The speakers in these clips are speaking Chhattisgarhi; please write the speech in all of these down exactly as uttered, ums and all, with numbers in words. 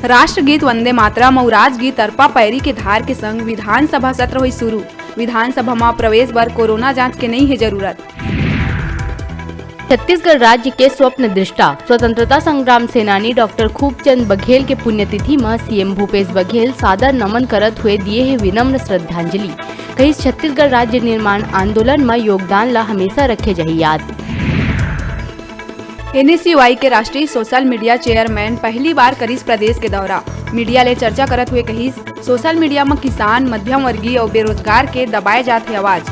राष्ट्रगीत वंदे मातरम अउ राजगीत अरपा पैरी के धार के संग विधानसभा सत्र होई शुरू। विधानसभा म प्रवेश बर कोरोना जांच के नइ हे जरूरत। छत्तीसगढ़ राज्य के स्वप्न दृष्टा, स्वतंत्रता संग्राम सेनानी डॉक्टर खूबचंद बघेल के पुण्यतिथि म सीएम भूपेश बघेल सादर नमन करत हुए दिए हे विनम्र श्रद्धांजलि। कहिस, छत्तीसगढ़ राज्य निर्माण आंदोलन म योगदान ल हमेशा रखे जाही याद। एनएसयूआई के राष्ट्रीय सोशल मीडिया चेयरमैन पहली बार करिस प्रदेश के दौरा। मीडिया ले चर्चा करत हुए कहिस, सोशल मीडिया म किसान, मध्यम वर्गीय अउ बेरोजगार के दबाए जात हे आवाज।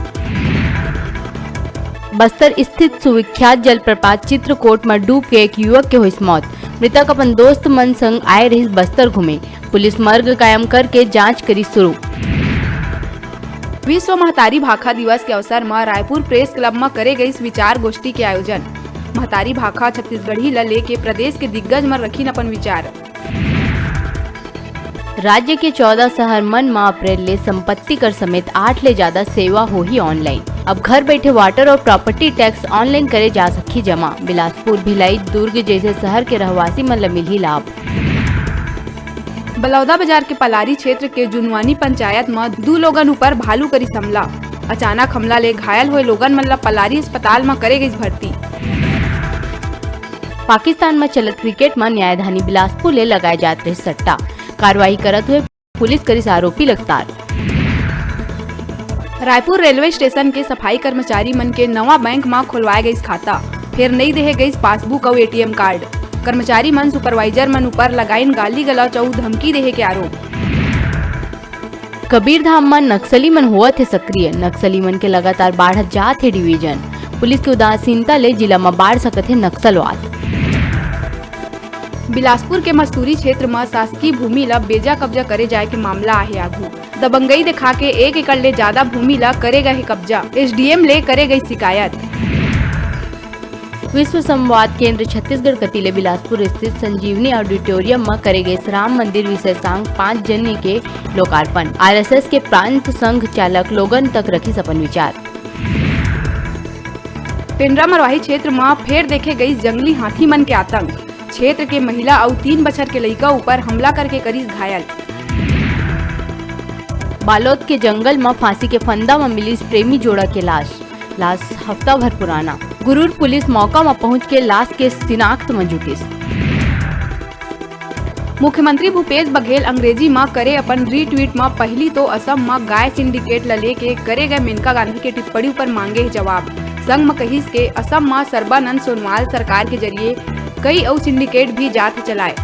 बस्तर स्थित सुविख्यात जलप्रपात चित्रकोट म डूब के एक युवक के होइस मौत। मृतक अपन दोस्त मन संग आए रहिस बस्तर घूमे। पुलिस मर्ग कायम करके जांच करिस शुरू। विश्व महतारी भाखा दिवस के अवसर म रायपुर प्रेस क्लब म करे गइस विचार गोष्ठी के आयोजन। महतारी भाखा छत्तीसगढ़ी ल लेके प्रदेश के दिग्गज मन रखिन अपन विचार। राज्य के चौदह शहर मन म अप्रैल ले संपत्ति कर समेत आठ ले ज्यादा सेवा होही ऑनलाइन। अब घर बैठे वाटर और प्रॉपर्टी टैक्स ऑनलाइन करे जा सकही जमा। बिलासपुर, भिलाई, दुर्ग जैसे शहर के रहवासी मन ल मिलही लाभ। बलौदा बाजार के पलारी क्षेत्र के जुनवानी पंचायत म दू लोगन ऊपर भालू करिस हमला। अचानक हमला ले घायल होए लोगन मन ल पलारी अस्पताल म करे गइस भर्ती। पाकिस्तान म चलत क्रिकेट म न्यायधानी बिलासपुर ले लगाए जात रहे सट्टा। कार्रवाई करत हुए पुलिस करिस आरोपी ल गिरफ्तार। रायपुर रेलवे स्टेशन के सफाई कर्मचारी मन के नवा बैंक म खोलवाए गइस खाता, फेर नइ देहे गइस पासबुक अउ एटीएम कार्ड। कर्मचारी मन सुपरवाइजर मन ऊपर लगाइन गाली गलौच अउ धमकी देहे के आरोप। कबीरधाम म नक्सली मन होवत हे सक्रिय, नक्सली मन के लगातार बाढ़त जात हे डिवीजन। पुलिस के उदासीनता ले जिला म बाढ़ सकत हे नक्सलवाद। बिलासपुर के मस्तूरी क्षेत्र म शासकीय भूमि ल बेजा कब्जा करे जाय के मामला आहे आघू। दबंगई देखा के एक एकड़ ले जादा भूमि ल करे गए हे कब्जा, एसडीएम ले करे गई शिकायत। विश्व संवाद केंद्र छत्तीसगढ़ कति ले बिलासपुर स्थित संजीवनी ऑडिटोरियम म करे गए राम मंदिर विषय सांग पाँच जने के लोकार्पण। आरएसएस के प्रांत संघ चालक लोगन तक रखिस अपन विचार। पेंड्रा मरवाही क्षेत्र म फेर देखे गई जंगली हाथी मन के आतंक। क्षेत्र के महिला अउ तीन बछर के लइका ऊपर हमला करके करिस घायल। बालोद के जंगल म फांसी के फंदा म मिलिस प्रेमी जोड़ा के लाश। लाश हफ्ता भर पुराना। गुरूर पुलिस मौका म पहुंच के लाश के शिनाख्त म जुटिस। मुख्यमंत्री भूपेश बघेल अंग्रेजी म करे अपन रीट्वीट म पहिली तो असम म गाय सिंडिकेट ल लेके करे गए मेनका गांधी के टिप्पणी ऊपर मांगे हे जवाब। संग म कहिस के असम म सर्बानंद सोनोवाल सरकार के जरिए कई अउ सिंडिकेट भी जात हे चलाए,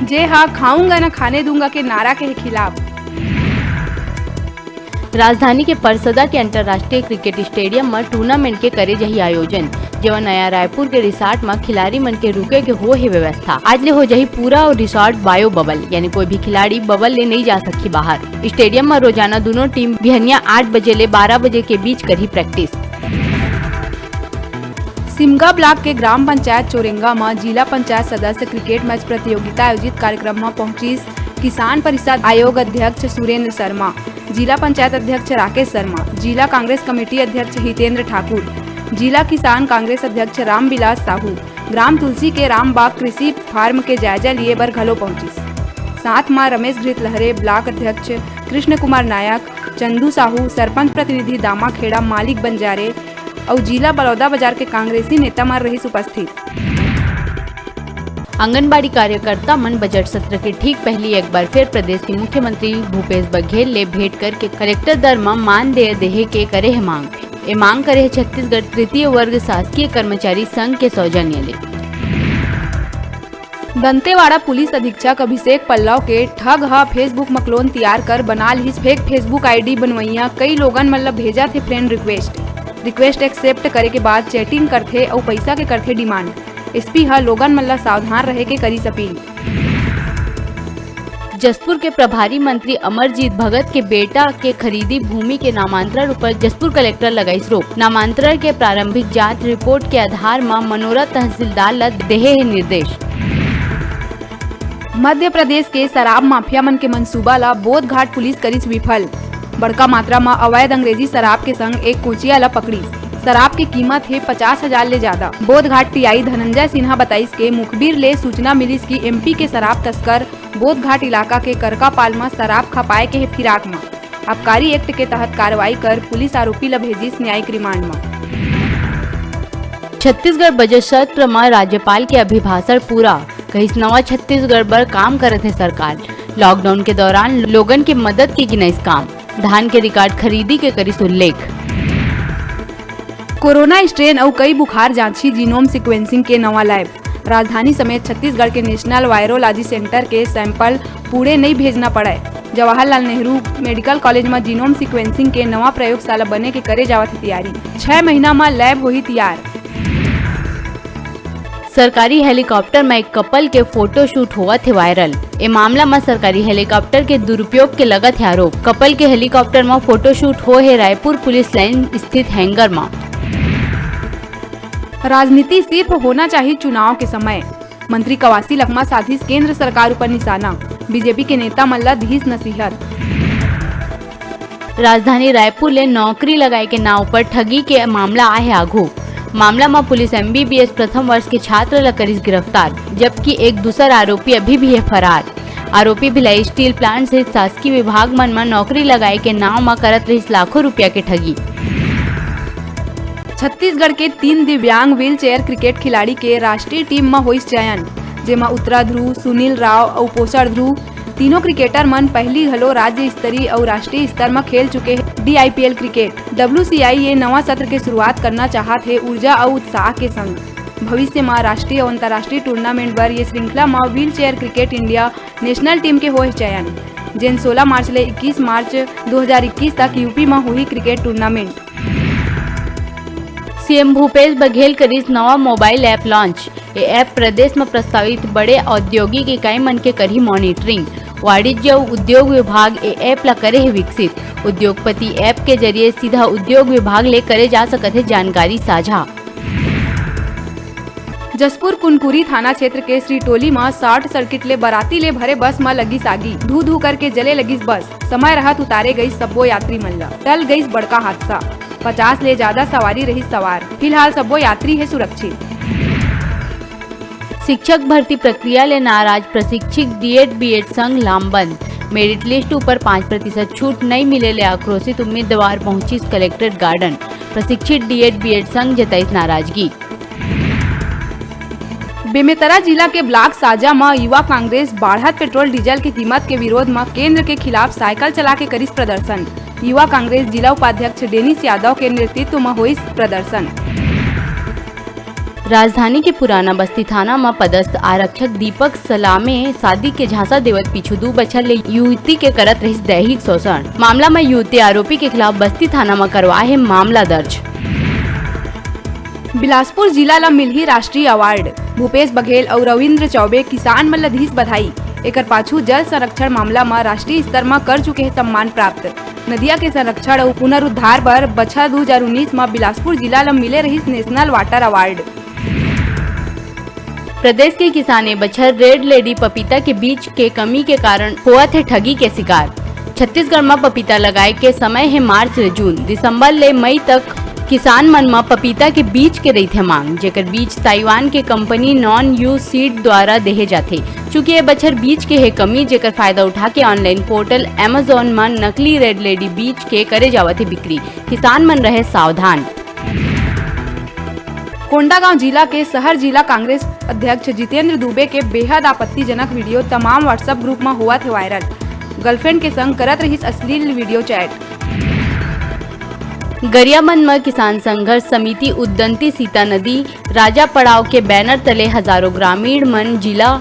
जे ह खाऊंगा न खाने दूंगा के नारा के खिलाफ। राजधानी के परसदा के अंतर्राष्ट्रीय क्रिकेट स्टेडियम म टूर्नामेंट के करे जाही आयोजन, जेमा नया रायपुर के रिसॉर्ट म खिलाड़ी मन के रुके के हो हे व्यवस्था। आज ले हो जाही पूरा रिसॉर्ट बायो बबल, यानी कोई भी खिलाड़ी बबल ले नइ जा सकही बाहर। स्टेडियम म रोजाना दूनों टीम बिहनिया आठ बजे ले बारह बजे के बीच करही प्रैक्टिस। सिमगा ब्लॉक के ग्राम पंचायत चोरेंगा म जिला पंचायत सदस्य क्रिकेट मैच प्रतियोगिता आयोजित कार्यक्रम म पहुंचिस किसान परिषद आयोग अध्यक्ष सुरेंद्र शर्मा, जिला पंचायत अध्यक्ष राकेश शर्मा, जिला कांग्रेस कमेटी अध्यक्ष हितेंद्र ठाकुर, जिला किसान कांग्रेस अध्यक्ष रामविलास साहू, ग्राम तुलसी के रामबाग कृषि फार्म के जायजा लिए बर घलो पहुंचिस। साथ म रमेश घृत लहरे, ब्लॉक अध्यक्ष कृष्ण कुमार नायक, चंदू साहू, सरपंच प्रतिनिधि दामा खेड़ा, मालिक बंजारे अउ जिला बलौदा बाजार के कांग्रेसी नेता मन रहिस उपस्थित। आंगनबाड़ी कार्यकर्ता मन बजट सत्र के ठीक पहली एक बार फिर प्रदेश के मुख्यमंत्री भूपेश बघेल ले भेंट करके कलेक्टर दर म मानदेय देहे के करे हे मांग। ए मांग करे हे छत्तीसगढ़ तृतीय वर्ग शासकीय कर्मचारी संघ के सौजन्य ले। दंतेवाड़ा पुलिस अधीक्षक अभिषेक पल्लव के ठग ह Facebook म क्लोन तियार कर बना लिहिस फेक Facebook आईडी बनवइया कई लोगन मन ल भेजत हे फ्रेंड रिक्वेस्ट। रिक्वेस्ट एक्सेप्ट करे के बाद चैटिंग करथे अउ पइसा के करथे डिमांड। एसपी ह लोगन मन ल सावधान रहे के करिस अपील। जशपुर के प्रभारी मंत्री अमरजीत भगत के बेटा के खरीदी भूमि के नामांतरण ऊपर जशपुर कलेक्टर लगाइस रोक। नामांतरण के प्रारंभिक जांच रिपोर्ट के आधार म मनोरा तहसीलदार ल देहे हे निर्देश। मध्य प्रदेश के शराब माफिया मन के मंसूबा ल बोधघाट पुलिस करिस विफल। बड़का मात्रा म अवैध अंग्रेजी शराब के संग एक कोचिया ल पकड़िस। शराब के कीमत हे पचास हजार ले जादा। बोधघाट टीआई धनंजय सिन्हा बताइस के मुखबिर ले सूचना मिलिस कि एमपी के शराब तस्कर बोधघाट इलाका के करकापाल म शराब खपाए के हे फिराक म। आबकारी एक्ट के तहत कार्रवाई कर पुलिस आरोपी ल भेजिस न्यायिक रिमांड म। छत्तीसगढ़ बजट सत्र म राज्यपाल के अभिभाषण पूरा, कहिस नवा छत्तीसगढ़ बर काम करत हे सरकार। लॉकडाउन के दौरान लोगन के मदद के गिनाइस काम, धान के रिकॉर्ड खरीदी के करिस उल्लेख। कोरोना स्ट्रेन अउ कई बुखार जांची जीनोम सीक्वेंसिंग के नवा लैब। राजधानी समेत छत्तीसगढ़ के नेशनल वायरोलॉजी सेंटर के सैंपल पुणे नइ भेजना पड़य। जवाहरलाल नेहरू मेडिकल कॉलेज म जीनोम सीक्वेंसिंग के नवा प्रयोगशाला बने के करे जावत हे तियारी। छह महीना म लैब होही तियार। सरकारी हेलीकॉप्टर म एक कपल के फोटोशूट होवत हे वायरल। ए मामला म सरकारी हेलीकॉप्टर के दुरुपयोग के लगत हे आरोप। कपल के हेलीकॉप्टर म फोटोशूट होए हे रायपुर पुलिस लाइन स्थित हैंगर म। राजनीति सिर्फ होना चाही चुनाव के समय। मंत्री कवासी लखमा साधिस केंद्र सरकार ऊपर निशाना, बीजेपी के नेता मन ल दिहिस नसीहत। राजधानी रायपुर ले नौकरी लगाए के नाव पर ठगी के मामला आहे आघू। मामला म पुलिस एमबीबीएस प्रथम वर्ष के छात्र ल करिस गिरफ्तार, जबकि एक दूसर आरोपी अभी भी हे फरार। आरोपी भिलाई स्टील प्लांट सहित शासकीय विभाग मन म नौकरी लगाए के नाव म करत रहिस लाखों रुपया के ठगी। छत्तीसगढ़ के तीन दिव्यांग व्हीलचेयर क्रिकेट खिलाड़ी के राष्ट्रीय टीम म होइस चयन, जेमा उत्तरा ध्रुव, सुनील राव अउ पोषण ध्रुव तीनों क्रिकेटर मन पहिली घलो राज्य स्तरीय अउ राष्ट्रीय स्तर म खेल चुके हे। डीआईपीएल क्रिकेट, डब्ल्यूसीआई ये नवा सत्र के शुरुआत करना चाहत हे ऊर्जा अउ उत्साह के संग। भविष्य म राष्ट्रीय अउ अंतर्राष्ट्रीय टूर्नामेंट बर ये श्रृंखला म wheelchair cricket India national team के होए चयन, जेन सोला मार्च ले इक्कीस मार्च दो हज़ार इक्कीस तक यूपी म होही cricket tournament. CM Bhupesh Baghel करिस नवा मोबाइल ऐप लॉन्च। ए ऐप प्रदेश म प्रस्तावित बड़े औद्योगिक इकाई मन के करही मॉनिटरिंग। वाणिज्य अउ उद्योग विभाग ए ऐप ला करे हे विकसित। उद्योगपति ऐप के जरिए सीधा उद्योग विभाग ले करे जा सकत हे जानकारी साझा। जशपुर कुनकुरी थाना क्षेत्र के श्रीटोली म शॉर्ट सर्किट ले बराती ले भरे बस म लगिस आगी। धू धू करके जले लगिस बस। समय रहत उतारे गइस सब्बो यात्री मन ल। टल गइस बड़का हादसा। पचास ले जादा सवारी रहिस सवार। फिलहाल सब्बो यात्री हे सुरक्षित। शिक्षक भर्ती प्रक्रिया ले नाराज प्रशिक्षित डीएड बीएड संघ लामबंद। मेरिट लिस्ट ऊपर पाँच प्रतिशत छूट नइ मिले ले आक्रोशित उम्मीदवार पहुंचिस कलेक्ट्रेट गार्डन। प्रशिक्षित डीएड बीएड संघ जताइस नाराजगी। बेमेतरा जिला के ब्लॉक साजा म युवा कांग्रेस बाढ़त पेट्रोल डीजल के कीमत के विरोध म केंद्र के खिलाफ साइकिल चला के करिस प्रदर्शन। युवा कांग्रेस जिला उपाध्यक्ष डेनिस यादव के नेतृत्व म होइस प्रदर्शन। राजधानी के पुराना बस्ती थाना म पदस्थ आरक्षक दीपक सलामे शादी के झांसा देवत पीछू दू बछर ले युवती के करत रहिस दैहिक शोषण। मामला म युवती आरोपी के खिलाफ बस्ती थाना म करवाए हे मामला दर्ज। बिलासपुर जिला ल मिलही राष्ट्रीय अवार्ड, भूपेश बघेल अउ रविंद्र चौबे किसान मन ल दिस बधाई। एकर पाछू जल संरक्षण मामला म राष्ट्रीय स्तर म कर चुके हे सम्मान प्राप्त। नदिया के संरक्षण अउ पुनरुद्धार बर बछर दू हजार उन्नीस म बिलासपुर जिला ल मिले रहिस नेशनल वाटर अवार्ड। प्रदेश के किसान ए बछर रेड लेडी पपीता के बीज के कमी के कारण होवत हे ठगी के शिकार। छत्तीसगढ़ म पपीता लगाए के समय हे मार्च ले जून, दिसंबर ले मई तक। किसान मन म पपीता के बीज के रहिथे मांग, जेकर बीज ताइवान के कंपनी नॉन यू सीड द्वारा देहे जाथे। चूंकि ए बछर बीज के हे कमी, जेकर फायदा उठा के ऑनलाइन पोर्टल Amazon म नकली रेड लेडी बीज के करे जावत हे बिक्री। किसान मन रहे सावधान। कोंडागांव जिला के शहर जिला कांग्रेस अध्यक्ष जितेंद्र दुबे के बेहद आपत्तिजनक वीडियो तमाम WhatsApp ग्रुप म होवत हे वायरल। गर्लफ्रेंड के संग करत रहिस अश्लील वीडियो चैट। गरियाबंद म किसान संघर्ष समिति उद्दंती सीता नदी राजा पड़ाव के बैनर तले हजारों ग्रामीण मन जिला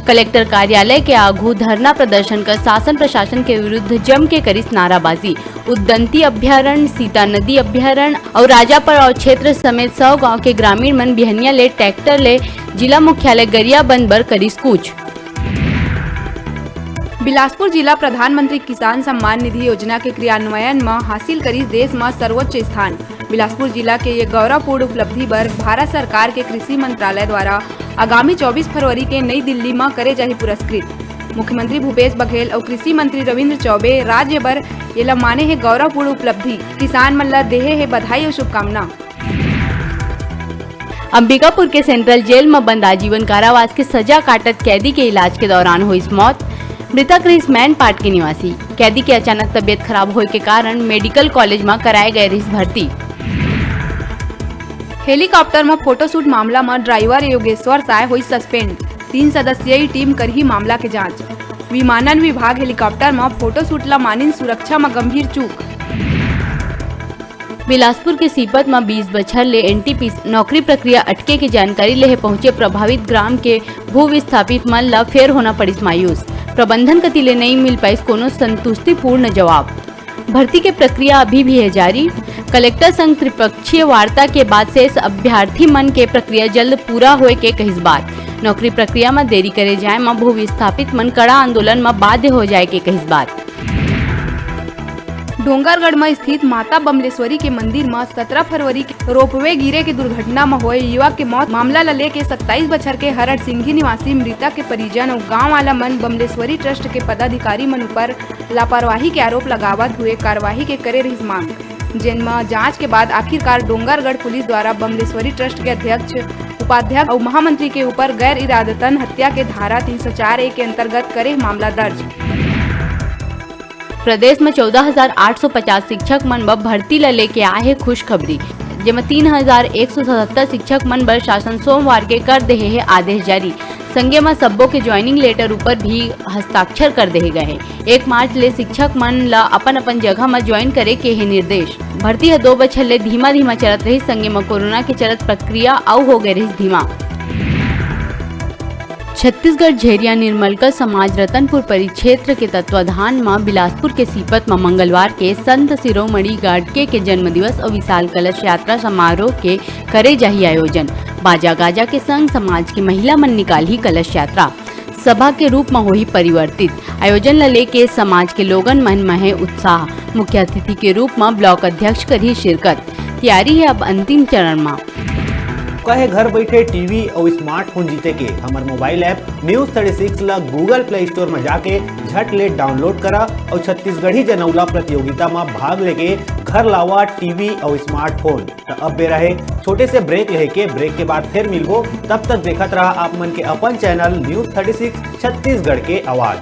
कलेक्टर कार्यालय के आगू धरना प्रदर्शन कर शासन प्रशासन के विरुद्ध जम के करिस नाराबाजी। उद्दंती अभ्यारण्य, सीता नदी अभ्यारण्य अउ राजा पड़ाव क्षेत्र समेत सौ गांव के ग्रामीण मन बिहनिया ले ट्रैक्टर ले जिला मुख्यालय गरियाबंद बर करिस कूच। बिलासपुर जिला प्रधानमंत्री किसान सम्मान निधि योजना के क्रियान्वयन म हासिल करिस देश म सर्वोच्च स्थान। बिलासपुर जिला के ये गौरवपूर्ण उपलब्धि बर भारत सरकार के कृषि मंत्रालय द्वारा आगामी चौबीस फरवरी के नई दिल्ली म करे जाही पुरस्कृत। मुख्यमंत्री भूपेश बघेल अउ कृषि मंत्री रविंद्र चौबे राज्य बर येला माने हे गौरवपूर्ण उपलब्धि, किसान मन ल देहे हे बधाई अउ शुभकामना। अंबिकापुर के सेंट्रल जेल म बंद आजीवन कारावास के सजा काटत कैदी के इलाज के दौरान होइस मौत। मृतक रहिस मैनपाट के निवासी। कैदी के अचानक तबीयत खराब होए के कारण मेडिकल कॉलेज म कराए गए रहिस भर्ती। हेलीकॉप्टर म फोटोशूट मामला म ड्राइवर योगेश्वर साय होइस सस्पेंड। तीन सदस्यीय टीम करही मामला के जांच। विमानन विभाग हेलीकॉप्टर म फोटोशूट ल मानिन सुरक्षा म गंभीर चूक। बिलासपुर के सीपत म बीस बछर ले एनटीपीसी नौकरी प्रक्रिया अटके के जानकारी लेहे पहुंचे प्रभावित ग्राम के भू विस्थापित मन ल फेर होना पड़िस मायूस। प्रबंधन कति ले नइ मिल पाइस कोनो संतुष्टिपूर्ण जवाब। भर्ती के प्रक्रिया अभी भी हे जारी। कलेक्टर संग त्रिपक्षीय वार्ता के बाद शेष अभ्यर्थी मन के प्रक्रिया जल्द पूरा होए के कहिस बात। नौकरी प्रक्रिया म देरी करे जाए म भू विस्थापित मन कड़ा आंदोलन म बाध्य हो जाए के कहिस बात। डोंगरगढ़ म स्थित माता बमलेश्वरी के मंदिर म सतरा फरवरी के रोपवे गिरे के दुर्घटना म होए युवक के मौत मामला ल लेके सत्ताईस बछर के हरड़ सिंघी निवासी मृतक के परिजन अउ गांव वाला मन बमलेश्वरी ट्रस्ट के पदाधिकारी मन ऊपर लापरवाही के आरोप लगावत हुए कार्रवाई के करे रहिस मांग, जेन म जांच के बाद आखिरकार डोंगरगढ़ पुलिस द्वारा बमलेश्वरी ट्रस्ट के अध्यक्ष, उपाध्यक्ष अउ महामंत्री के ऊपर गैर इरादतन हत्या के धारा तीन सौ चार ए के अंतर्गत करे मामला दर्ज। प्रदेश म चौदह हजार आठ सौ पचास शिक्षक मन बर भर्ती ल लेके आए हे खुशखबरी, जेमा तीन हजार एक सौ सतहत्तर शिक्षक मन बर शासन सोमवार के कर देहे हे आदेश जारी। संगे म सब्बो के ज्वाइनिंग लेटर ऊपर भी हस्ताक्षर कर देहे गए हे। एक मार्च ले शिक्षक मन ल अपन-अपन जगह म ज्वाइन करे के हे निर्देश। भर्ती ह दो बछर ले धीमा-धीमा चलत रहिस, संगे म कोरोना के चलत प्रक्रिया अउ हो गए रहिस धीमा। छत्तीसगढ़ झेरिया निर्मलकर समाज रतनपुर परिक्षेत्र के तत्वाधान म बिलासपुर के सीपत म मंगलवार के संत शिरोमणि गाडगे के जन्मदिवस अउ विशाल कलश यात्रा समारोह के करे जाही आयोजन। बाजा गाजा के संग समाज के महिला मन निकालही कलश यात्रा। सभा के रूप म होही परिवर्तित। आयोजन ल लेके समाज के लोगन मन म हे उत्साह। मुख्य अतिथि के रूप म ब्लॉक अध्यक्ष करही शिरकत। तैयारी हे अब अंतिम चरण म। का हे घर बैठे टीवी अउ स्मार्टफोन जीते के? हमर mobile app news thirty six ला गूगल प्ले स्टोर म जाके झट ले डाउनलोड करा अउ छत्तीसगढ़ी जनौला प्रतियोगिता म भाग लेके घर लावा टीवी अउ स्मार्टफोन। त अब बेरा हे छोटे से ब्रेक लेहे के। ब्रेक के बाद फिर मिलबो, तब तक देखत रहा आप मन के अपन channel news thirty six Chhattisgarh के आवाज।